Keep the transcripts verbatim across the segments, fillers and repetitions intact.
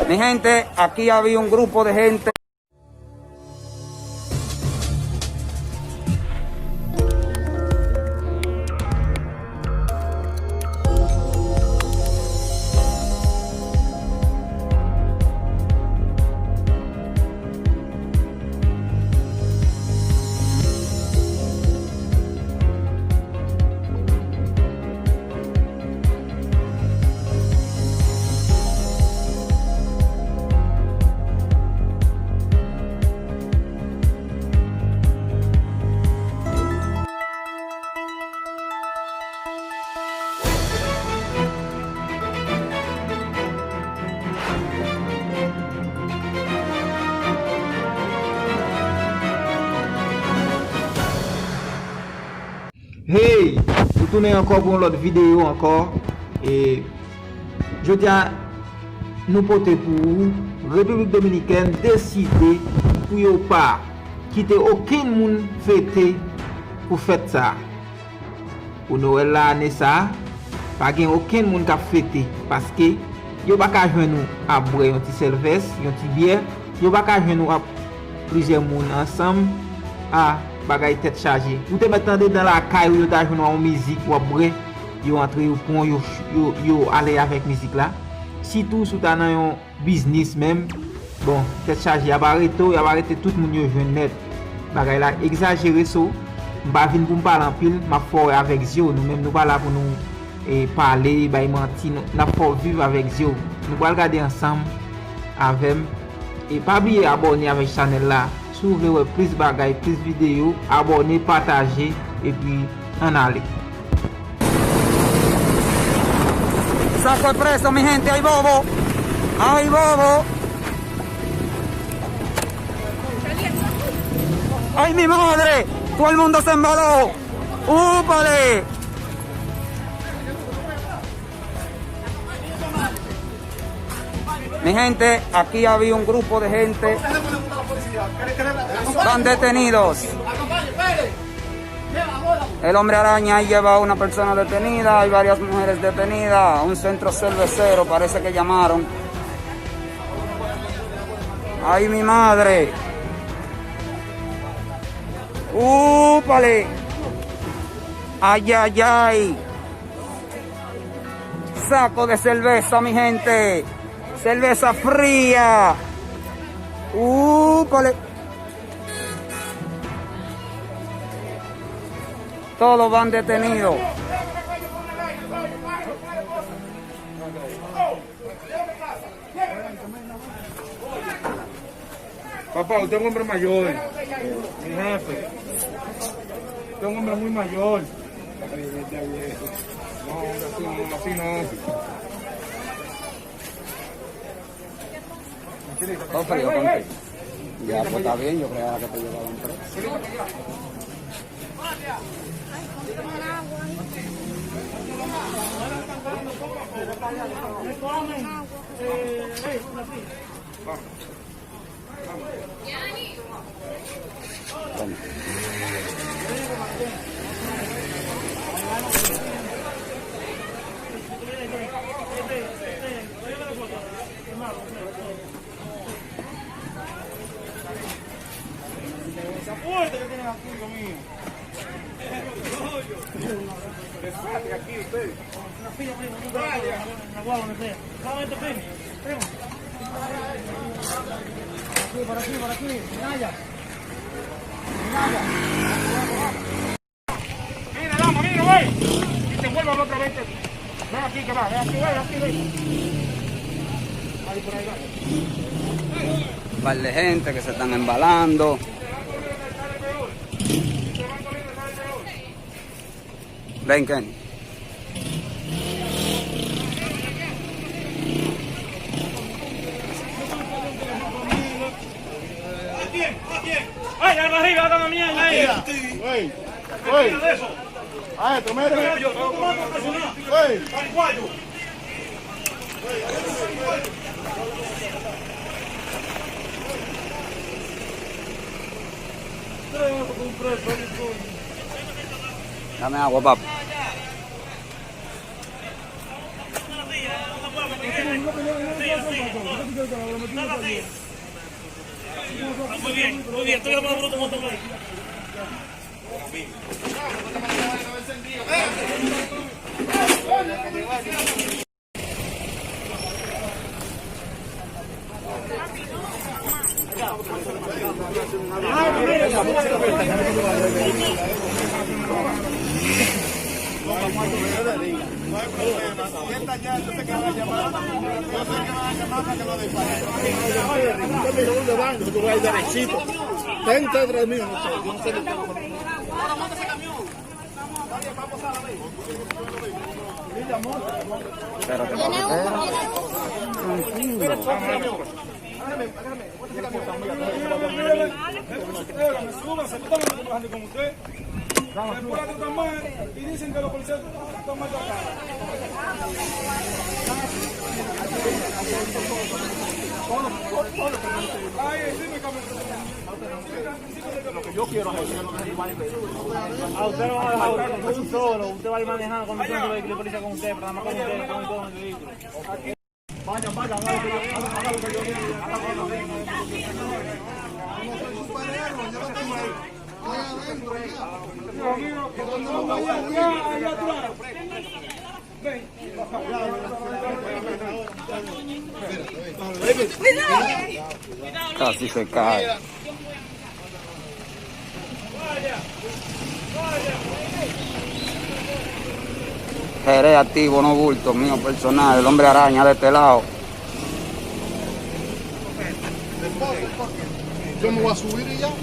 Mi gente, aquí había un grupo de gente. Hey! Nou tounen ankò pou yon lòt videyo ankò. E jodi a, nou pote pou ou, Repiblik Dominikèn deside pou yo pa kite okenn moun fete pou fèt sa a. Pou Nwèl la ane sa a, pa gen okenn moun k ap fete, paske yo pa ka jwenn ou ap bwè yon ti sèlvès, yon ti byè, yo pa ka jwenn ou ap plizyè moun ansanm, a, bagay tèt chaje. Ou te mèt tande nan lakay ou yo ta jwenn ou a yon mizik w ap bwè, yo antre, yo pran, yo, yo, yo ale avèk mizik la. Sitou si w ta nan yon biznis menm. Bon, tèt chaje, y ap arete w, y ap arete tout moun yo jwenn nèt. Bagay la egzajere, so, m pa vin pou m pale anpil, m ap fè w wè avèk zye w. Nou menm, nou pa la pou nou, e, pale, bay manti, nou, n ap fè w viv avèk zye w. Nou pral gade ansanm avè m. E pa bliye abòne avèk chanèl la. Si w vle wè plis bagay, plis videyo, abòne, pataje, epi ann ale. Saco de preso, mi gente, hay bobo. Hay bobo. Ay, mi madre. Todo el mundo se embaló. Úpale. Mi gente, aquí había un grupo de gente. Van detenidos. El hombre araña ahí lleva a una persona detenida, hay varias mujeres detenidas, un centro cervecero parece que llamaron. Ay, mi madre. Úpale. Ay, ay, ay. Saco de cerveza, mi gente. Cerveza fría. Úpale. Todos van detenidos. Papá, usted es un hombre mayor, mi jefe. Usted es un hombre muy mayor. No, hombre, así no, así no. Dos fríos con té. Ya, pues está bien, yo creía que te llevaban preso. Mira, vamos, mira, güey. Y se vuelve otra vez. Ven aquí, que va, ven aquí, güey, aquí, güey. Ahí, por ahí va. Par de gente que se están embalando. Ven, Kenny. Ay, alma arriba, dame mierda ahí. Ey, ey. Adentro, mete. Ey. Dame agua, pap. Muy bien, muy bien. Estoy llamando por otro motor. Treinta y tres mil, no sé, yo no sé. Pero te preocupes. Tranquilo. Lo que yo quiero es que los animales. A usted lo van a dejar con un solo, usted va a ir manejando con un solo vehículo, policía con usted, pero nada más con usted, con todo el vehículo. Vayan, vayan, hagan lo que yo, hagan lo que yo diga, hagan lo que yo diga. Yo soy superhéroe, yo no tengo ahí. Estoy adentro ya. Dios mío, que cuando no vaya allá, allá atrás. Ven. Casi se cae. Jerez activo, no bulto, mío personal, el hombre araña de este lado. Yo me voy a subir y ya. No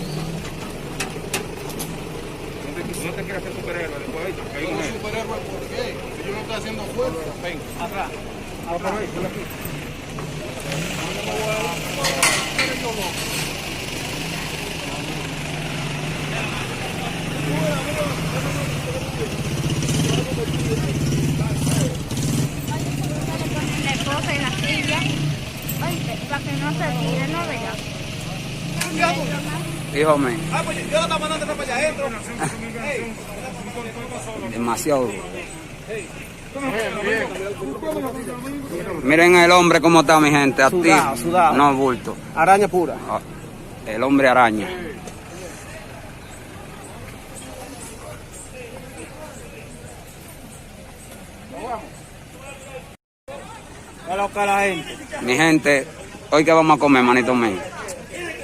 te, no te quieras hacer superhéroe, después, ¿oíste? Como superhéroe, ¿por qué? Si yo no estoy haciendo fuerza. Ven, atrás. Atrás. La esposa y la silla. Ay, para que no se tire, no vea. Hijo mío. Ah, pues yo la estaba mandando para allá adentro. Demasiado duro. Miren el hombre cómo está, mi gente. Activo. Sudado, sudado. No bulto. Araña pura. Ah, el hombre araña. Hola, Oscar, la gente. Mi gente, hoy qué vamos a comer, manito mío.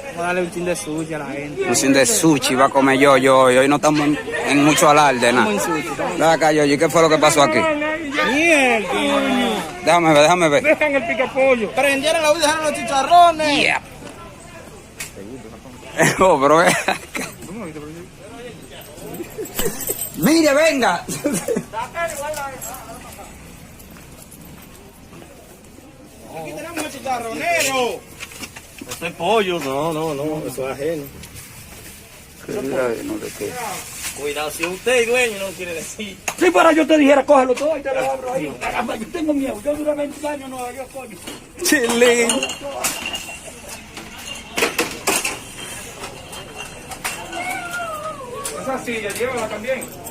Vamos a darle un chin de sushi a la gente. Un chin de sushi va a comer yo, yo, yo. Hoy no estamos en, en mucho alarde, nada. Estamos en sushi, estamos en... Ven acá, yo, ¿y qué fue lo que pasó aquí? Mierda, coño. Déjame ver, déjame ver. Dejan el pica pollo. Prendieron la luz, dejaron los chicharrones. Yeah. Oh, pero ven acá. Mire, venga. Aquí tenemos el chicharronero. Eso es pollo, no, no, no, eso es ajeno. Cuidado, no te quedes. Cuidado, si usted es dueño, no quiere decir. Si fuera yo te dijera, cógelo todo y te lo abro ahí. Caramba, yo tengo miedo. Yo duré veinte años en Nueva York, coño. Chilín. Esa silla, llévala también.